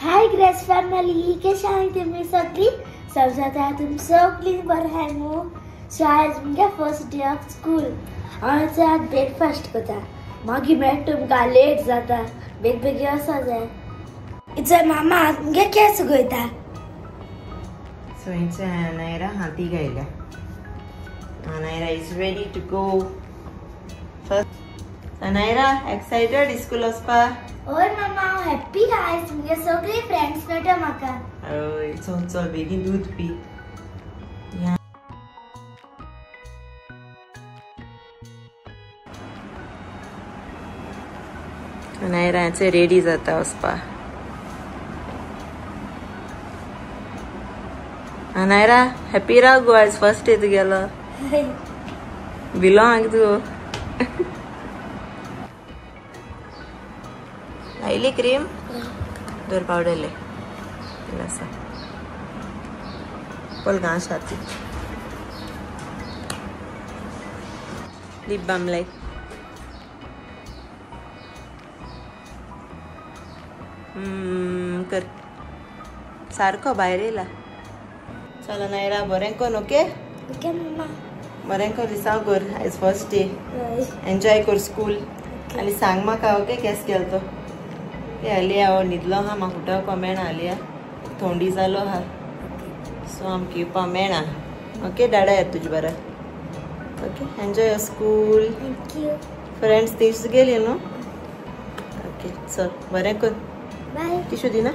हाय grace family, कशें आहाय तुमी सगळीं? समजता तुमी सगळीं बरें आहाय मू? सो आयज मुगे फर्स्ट डे ऑफ स्कूल. हांव आज ब्रेकफास्ट करता, मागीर मेळटा तुमकां, लेट जाता, बेग बेगीन वचो जाय. इचोय मामा मुगे केंस सुकयता. सो अनायरा हाती गायल्या. Anayra is ready to go. First Anayra excited school वचपा? हय मामा, हांव हॅप्पी आयज मुगे सगळी फ्रेंड्स मेळटा म्हाका. हय, चल चल बेगीन दूद पी. अनायराचे रेडी जाता वचपा. अनायरा हॅप्पी राव गो, आयज फर्स्ट डे तुगेलो. बिलो हांग तूं. लायली क्रीम, दोर पावडर ले आसा पल घांस हाती लिप बाम लाय. कर सारको भायर येयला. चल अनायरा बरें कोन. ओके ओके मम्मा, बरें कर, दिसाव कर, आयज फर्स्ट डे, एन्जॉय कर स्कूल. आनी सांग म्हाका ओके केस केलो तो. ते आलिया हांव न्हिदलो आहा, म्हाका उठोवपा मेळना, आलिया थंडी जालो आहा, सो आमकां येवपा मेळना. ओके डाडा येता तुजे बरें. Okay enjoy your school. Thank you. Friends तीच गेली न्हू? ओके चल बरें कर. बाय. टिश्यू दिना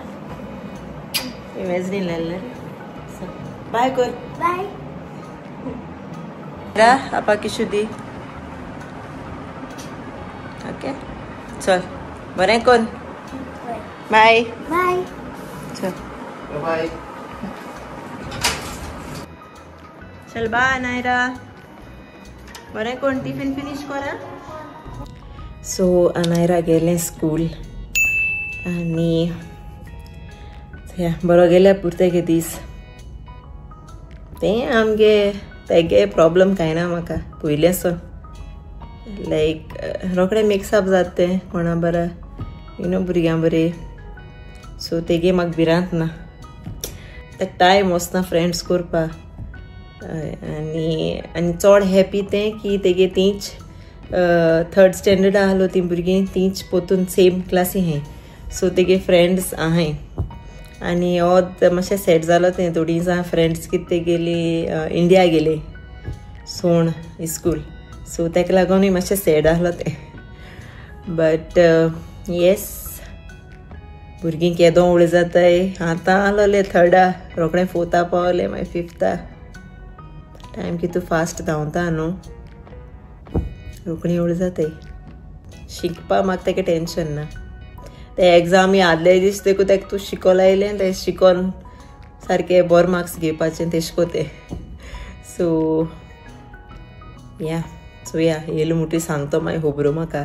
इमेजनी लायलें. बाय कर. बाय. आपा किशू दी. ओके चल बरें कर. बाय बाय. चल बाय. चल बाय अनायरा, बरें कोण टिफिन फिनिश करा. सो अनायरा गेलें स्कूल आनी बरो गेल्या पुरते गे दीस. तें आमगे तेगे प्रॉब्लम कांय ना म्हाका पयलें. सो लायक रोखडें मिक्सअप जाता तें कोणा बरा, you know, भुरग्यां बरें. सो तेगे म्हाका भिरांत ना, तेका टायम वचना फ्रेंड्स करपा. आनी आनी चड हॅपी तें की तेगे तींच थर्ड स्टँडर्ड आहलो तीं भुरगीं तींच पोतून सेम क्लासी हाय. सो तेगे फ्रेंड्स आहाय. आनी हो मातशें सॅड जालो तें, थोडीं जाणां फ्रेंड्स कितें तेगेली इंडिया गेले सोण स्कूल. सो तेका लागूनय मातशें सॅड आहलो तें. बट येस, भुरगीं केदो व्हड जाताय. आतां आहलोले थर्डा, रोखडें फोर्था पावले, मागीर फिफ्था. टायम कितू फास्ट धांवता न्हू, रोखडी व्हड जाताय. शिकपा म्हाका तेका टेंशन ना. ते एग्जामी आदले दीस देखून तेका तूं शिकोन आयलें, तें शिकोन सारकें बरे मार्क्स घेवपाचें तेश को तें. सो या सो या येयलो म्हणटकीर सांगतो मागीर खबरो म्हाका,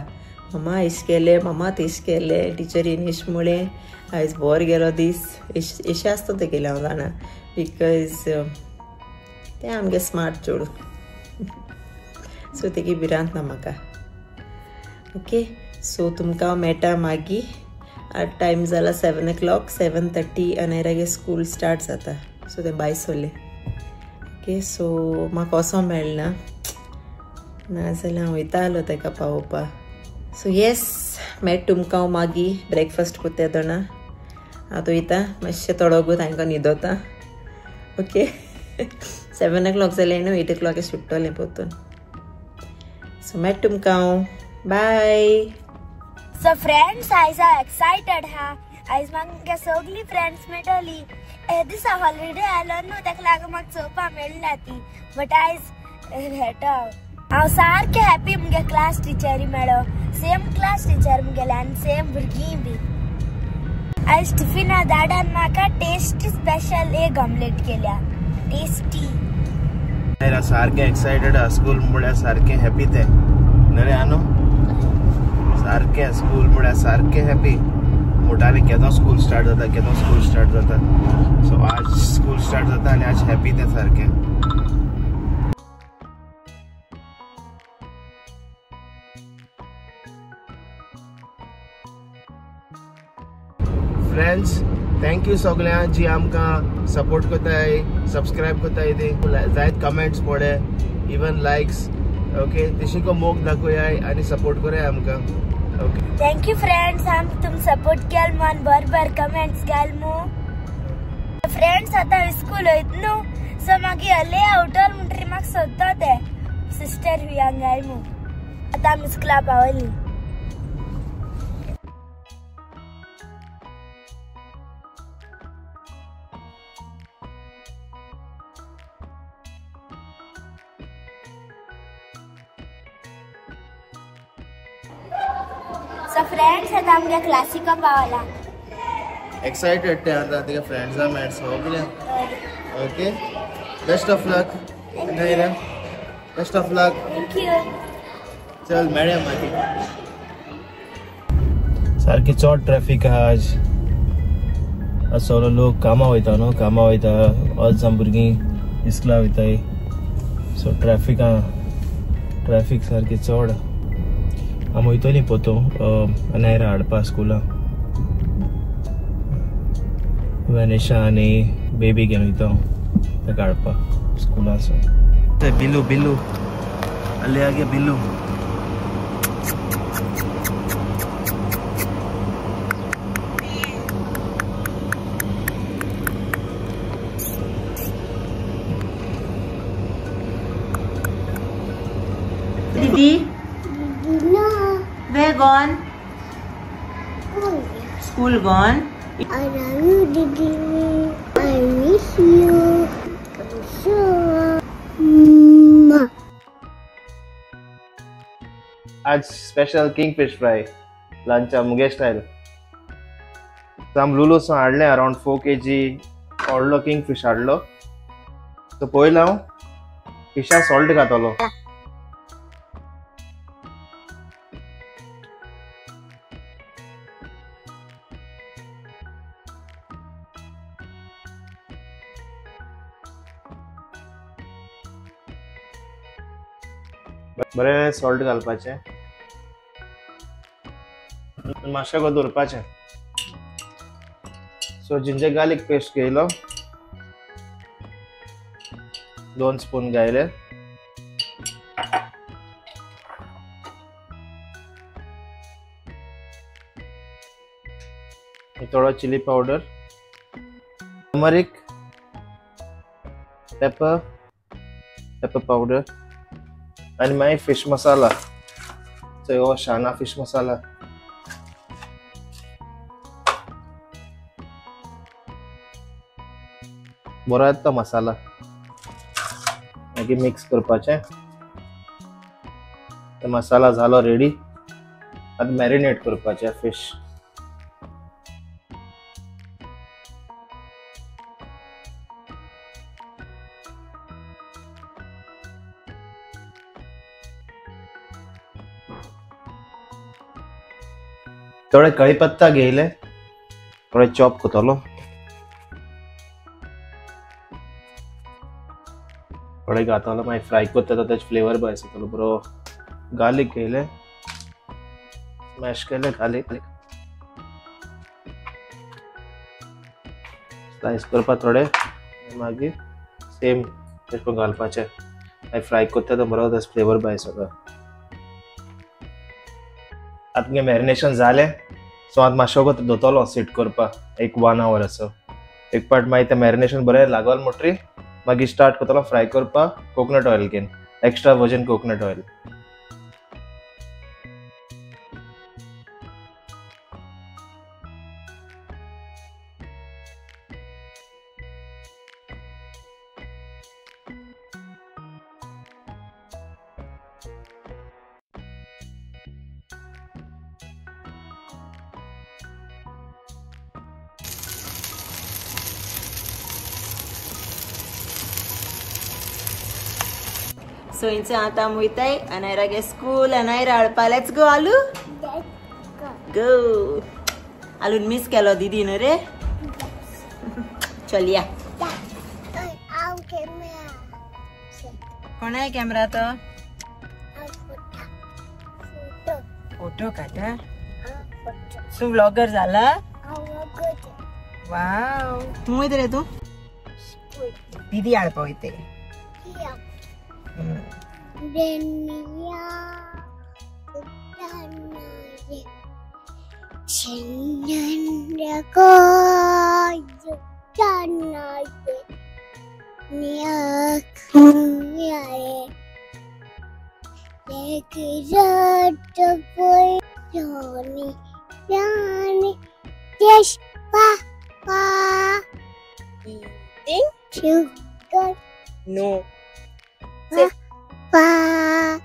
मम्मा एश केलें, मम्मा तेश केलें, टिचरीन एश म्हळें, आयज बरो गेलो दीस. एशें आसता तेगेलें हांव जाणा, because तें आमगे स्मार्ट चेडूं. सो तेगी भिरांत ना म्हाका. ओके सो तुमकां मेळटा मागीर. आतां टायम जाला 7 o'clock, 7:30 अनायरागे स्कूल स्टार्ट जाता. सो तें भायर सरलें. ओके सो म्हाका वचोंक मेळना, नाजाल्यार हांव वयता आहलो तेका पावोवपा. सो येस, मेळटा तुमकां मागीर. ब्रेकफास्ट करता तेन्ना आतां वयता, मातशें थोडो गो तांकां न्हिदोता. ओके 7 o'clock जालें न्हू, 8 o'clock सुट्टलें पोतून. सो मेळटा तुमकां, बाय. सो फ्रेंड्स, आयज हांव एक्सायटेड हा. आयज म्हाका सगळीं फ्रेंड्स मेळटली. हे दिसा हॉलिडे आयलो न्हू, तेका लागून म्हाका चोवपाक मेळना ती, बट आयज भेटो. हांव सारकें हॅप्पी. मुगे क्लास टिचरी मेळो, सेम क्लास टिचर मुगेले आनी सेम भुरगीं बी. आयज टिफिना दाडान म्हाका टेस्टी स्पेशल एग ऑमलेट केल्या, टेस्टी. सारकें एक्सायटेड आहा स्कूल म्हळ्यार, सारकें हॅप्पी तें न्हय रे आनू? सारकें स्कूल म्हळ्यार सारकें हॅप्पी. म्हणटालें केदो स्कूल स्टार्ट जाता, केदो स्कूल स्टार्ट जाता. सो आज स्कूल स्टार्ट जाता आनी आज हॅप्पी तें सारकें. फ्रेंड्स thank you सगळ्यांक जी आमकां सपोर्ट करताय, सबस्क्रायब करताय, ते जायत कमेंट्स पडे, इवन लायक्स. ओके तशी को मोग दाखोयाय आनी सपोर्ट कराय आमकां. ओके thank you friends, आम तुम सपोर्ट केल मन बर बर कमेंट्स केल मू. फ्रेंड्स आता स्कूल वयत न्हू, सो मागीर अले आवटल म्हणटरी म्हाका सोदता ते सिस्टर हुयांगाय मू. आता आमी स्कुला पावली. सो फ्रेंड्स आता आमगे क्लासिका पावला. एक्साइटेड ते आता तुगे फ्रेंड्सा मेळ सगळे. Okay best of luck Naira, best of luck. Thank you. चल मेळया मागीर. सारकी चड ट्रॅफिक आहा आज. आज सगळे लोक कामां वयता न्हू, कामां वयता, आज जावं भुरगीं इस्कुला वयताय. सो ट्रॅफिक आहा, ट्रॅफिक सारकी चड. आमी वयतलीं पोतो अनायरा हाडपा स्कुला. वेनेशा आनी बेबी घेवन वयता ताका हाडपा स्कुला. सो बिलू बिलू अल्ले आगे बिलू. दीदी where gone? School gone. I love you, Didi. I miss you. I'm so. आज स्पेशल किंगफिश फ्राय लंचा मुगे स्टायल. आम लुलूस हाडलें अरावंड 4 kg व्हडलो किंगफिश हाडलो. सो पयलो हांव फिशा सॉल्ट घातलो. बरें सॉल्ट घालपाचें, मातशें गो दवरपाचें. सो जिंजर गार्लिक पेस्ट घेयलो, 2 स्पून घायले. थोडो chilli powder, turmeric, pepper, pepper powder आनी मागीर फिश मसाला. सो हो शाना फिश मसाला. बरो येता तो मसाला. मागीर मिक्स करपाचें. तो मसाला जालो रेडी. आतां मॅरिनेट करपाचें फिश. थोडे कढी पत्ता घेयले, थोडे चॉप करतलो, थोडे घातलो, मागीर फ्राय करता तो तेजे फ्लेवर बरो येतलो बरो. गार्लिक घेयले, स्मॅश केले गार्लिक, स्लायस करपा थोडे, मागीर सेम तेश करून घालपाचें. मागीर फ्राय करता तो बरो तेजो फ्लेवर बरो येता. आतां मुगे मॅरिनेशन जालें. सो आतां मातशें वगत दवरतलो सीट करपाक, एक 1 our असो. एक पाट मागीर तें मॅरिनेशन बरें लागल म्हणटरी मागीर स्टार्ट करतलो फ्राय करपाक कोकोनट ऑयल घेवन, extra virgin coconut oil. So inch आता आमी वयताय अनायरागे स्कूल, अनायरा हाडपा. Let's go Aalu, go. आलून मिस केलो दीदी न्हू रे. चल या. कोणाय कॅमेरा तो फोटो काडटा. सो व्लॉगर जाला. वाव तूं वयता रे तूं दीदी हाडपा वयता. Eating sugar. No. Papa.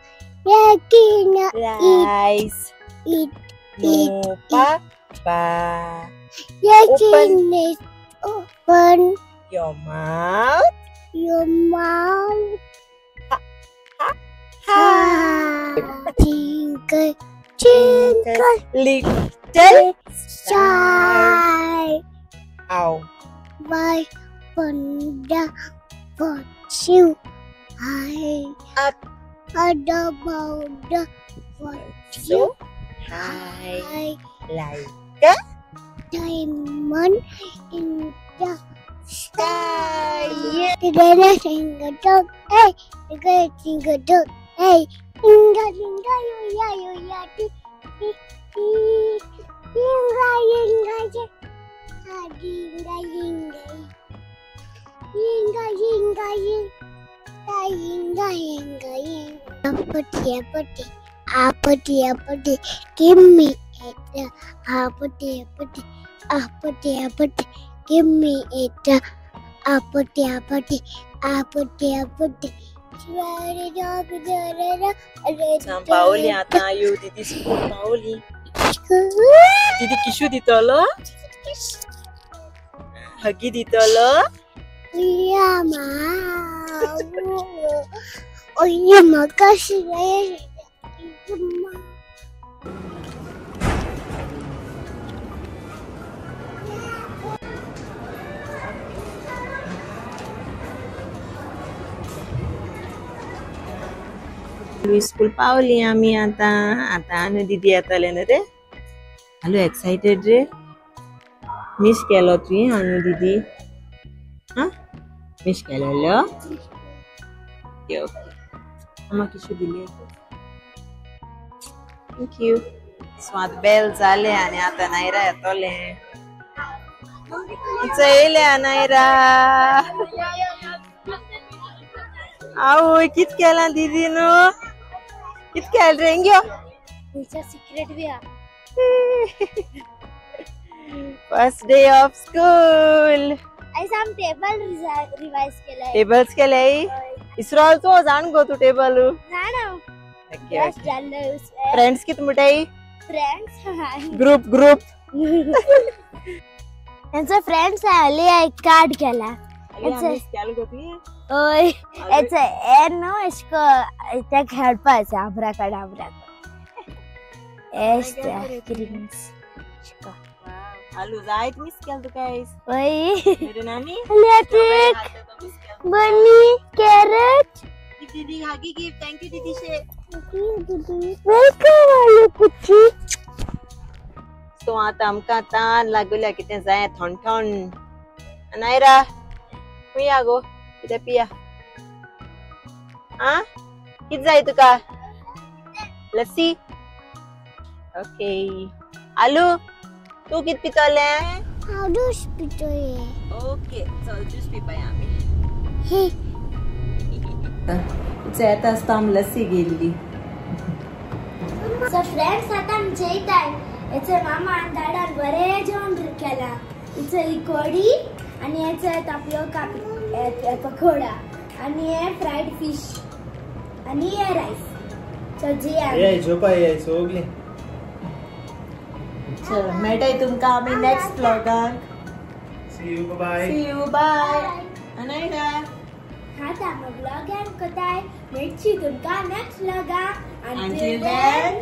Rice. Eat. No, Papa. Open. Open your mouth. Your mouth. Ha ha ha. Twinkle, twinkle, little star. How I wonder what you high up about the what so high like a diamond in the sky. Today sing a dog, hey, today sing a dog, hey, inga inga yo ya yo ya ti ti ti, inga inga ya, inga inga inga inga inga inga inga. Apple apple apple apple, give me it. Apple apple apple apple, give me it. Apple apple apple apple. पावली आता यो दीदी school पावली. दीदी किशू दितलो हगी दितलो. School पावली आमी आतां. आतां आनी दीदी येतलें न्हू रे. हॅलो एक्सायटेड रे. मिस केलो तुवें आनी दीदी. हां मिस केलेलो. ओके ओके अम्मा किशू दिली. Thank you. सो आतां बेल जालें आनी आतां नायरा येतलें. चयलें नायरा. आवय कित केलां दीदी न्हू. कित केलें रे हिंग यो. सिक्रेट बी आहा. First day of school. आयज आम टेबल रिवाइज केले. टेबल्स केले. इसरोल तो जाण गो तू टेबल. जाण. फ्रेंड्स कित मुटाई. Friends group group. यांचे फ्रेंड्स आले एक कार्ड केला. ओय याचे ए न्हू अशें ते खेळपाचें आब्राकडाब्रा. एश ते क्रीम्स. आलू जायत मिस केल तुका आयज. ओय नानी बनी कॅरट. दीदी हागी गिफ्ट. Thank you दीदी शे. Welcome आलू कुची. सो आतां आमकां तान लागल्या कितें जाय थंड थंड. नायरा पिया गो कितें पिया. आं कितें जाय तुका. लस्सी. ओके आलू तूं कितें पितलें. हांव ज्यूस पितलें. ओके चल ज्यूस पिपाय आमी. येता आसता आमी लस्सी घेयल्ली. सो फ्रेंड्स आतां आमी जेयताय. हेचे मामा आनी दादान बरें जेवण केलां. हिचे ही कोडी आनी हेचे तापियोका पकोडा आनी हे फ्रायड फिश आनी हे रायस. सो जे ये झोपा ये सगळीं. चल मेळटाय तुमकां आमी next व्लॉगाक. See you, bye. See you, bye. Anaira. आतां आमी व्लॉगान कोताय. मेळची तुमकां नेक्स्ट व्लॉगाक. Until then,